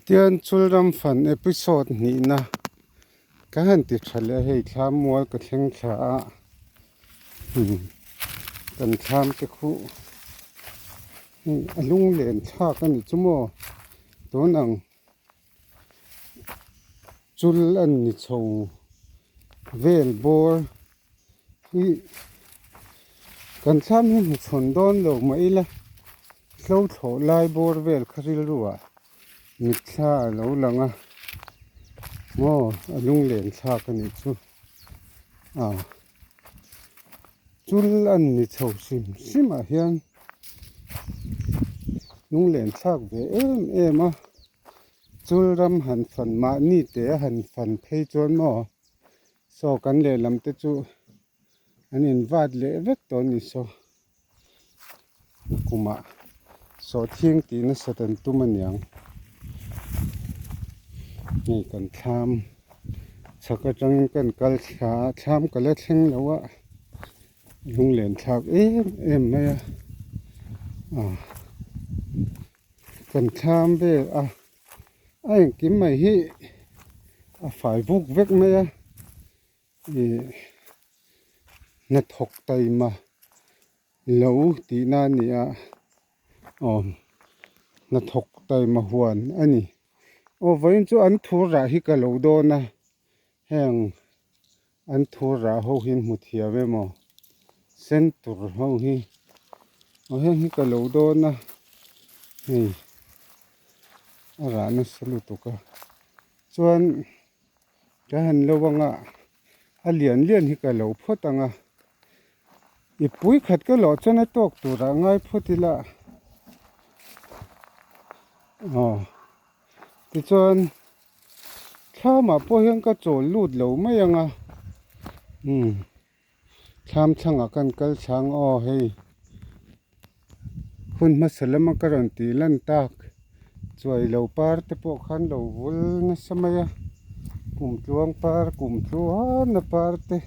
Tian Chulram fan episode hnihna ka han ti tha leh a, hei thlam mual ka thleng thla a, kan thlam te khuh hei a lunglen thlak a ni chu maw tun ang chul a ni chho vel bawr hi kan thlam hi hmuchhawn dawn lo mah ila hlo thlawh lai bawr vel kha rilru ah mitthla a lo lang a maw a lunglen thlak a nih chu a chul a ni chho hrim hrim ah hian lunglen thlak ve em em a chul ram han fan mahni teh a han fan phei chuan maw Saw kan lehlam te chu an invat leh vek tawh a ni saw kumah sawhthing tih nasat an tum a niang hei kan thlam chhak atangin kan kal thla a thlam ka la thleng lo a lunglen thlak em em mai a ah kan thlam vel a. A engkim mai hi a fai vuk vek mai a ih hnathawk taima lo tihna a ni a aw hnathawk taima huan a ni aw vawiin chu an thur rah hi ka lo dawn a heng an thur rah ho hi hmu thiam emaw sen tur ho hi aw heng hi ka lo dawn a hei a rah nasa lutuk a chuan ka han lo anga a lian lian hi ka lo phawt ang a i pui khat ka lawh chuan a tawk turah ngai phawt ila aw tichuan. Thlamah pawh hian ka chawl lut lo mai ang a umm thlam thlangah kan kal chhang aw hei hun hmasa lama ka rawn tih lan tak chuai lo par te pawh khan lo vul nasa mai a kumtluang par kumtluana par te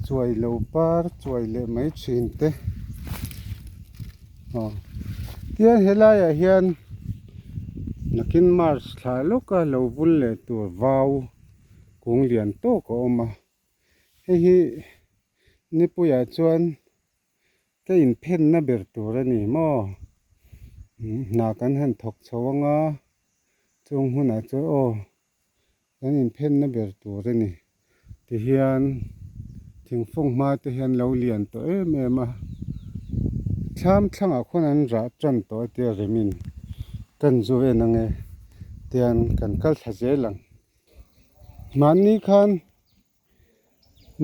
chuai lo par chuai leh mai thin te aw tiang helaiah hian nakin march thla lawka lo vul leh tur vau kung lian tawk a awm a hei hi nipuiah chuan ka inphenna ber tur a ni maw hna kan han thawk chho anga chung hunah chuan aw. Kan inphenna ber tur a ni. Tihian thingfung hma te hian lo lian tawh em em a, thlam thlangah khawn an rah tan tawh a tia remin kan zu en ang e tian kan kal thla zel ang. Mahni khan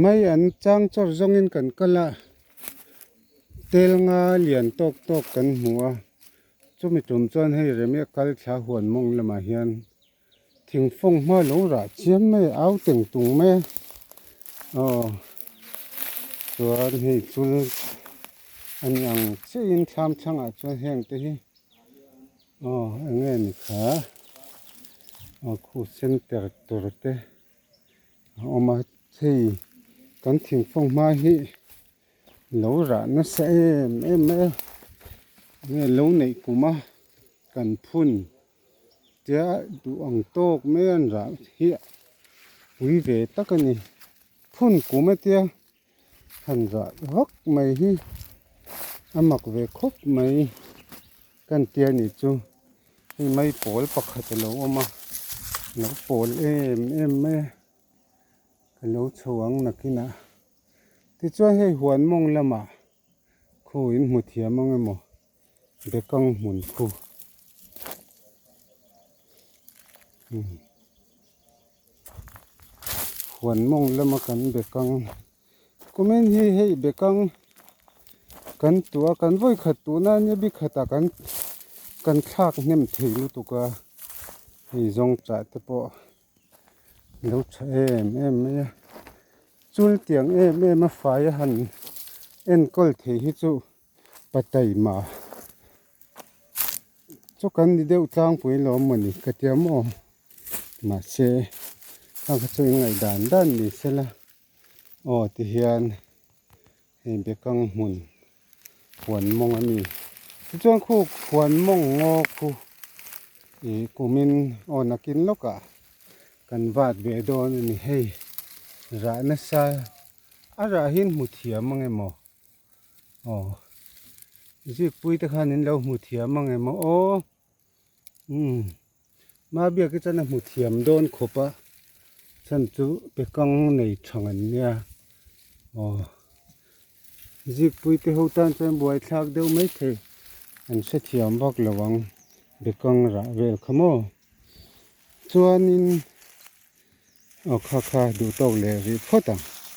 mai an chang chawr zawngin kan kal a, tel nga lian tawk tawk kan hmu a, chumi tum chuan hei remi a kal thla huan mawng lamah hian. Thingfawng hma lo rah chiam mai a au teng tung mai a aw chuan hei chul a ni ang chiahin thlam thlangah chuan heng te hi aw eng nge ni kha aw khu center tur te a awm a hei kan thingfawng hma hi lo rah nasa em em mai a enge lo neih kum a kan phun. Tia duh ang tawk mai an rah hi pui ve tak a ni. Phun kum a tia han rah vak mai hi a mak ve khawp mai kan tia ni chu hei mai pawl pakhat a lo awm a lo pawl em em mai a ka lo chho ang nakinah tichuan hei huan mawng lamah khu in hmu thiam ang emaw. Bekang hmun khu huan mawng lama kan bekang kumin hi hei bekang kan tuah a kan vawi khat tuna nia bi khatah kan kan thlak hnem thei lutuk a hei zawng chah te pawh lo tha em em mai a chul tiang em em a fai a han enkawl thei hi chu. Pataima chu kan ni deuh tlangpui lo mawni ka tia maw mahse khang kha chu in ngaih dan dan ni sela aw ti hian hei bekang hmun huan mawng a ni tichuan khu huan mawng ngaw khu. Ih kumin aw nakin lawkah kan vat ve dawn a ni hei. Rah nasa a rah hi hmu thiam ang emaw aw zikpui te khan in lo hmu thiam ang emaw aw umm Mabiak hi chuan a hmu thiam dawn khawp a chhan chu bekang nei thang an nia aw. Zikpui te ho tan chuan buaithlak deuh mai thei an hrethiam vak lo ang bekang rah vel kha maw chuanin aw kha kha duh tawk leh rih phawt ang.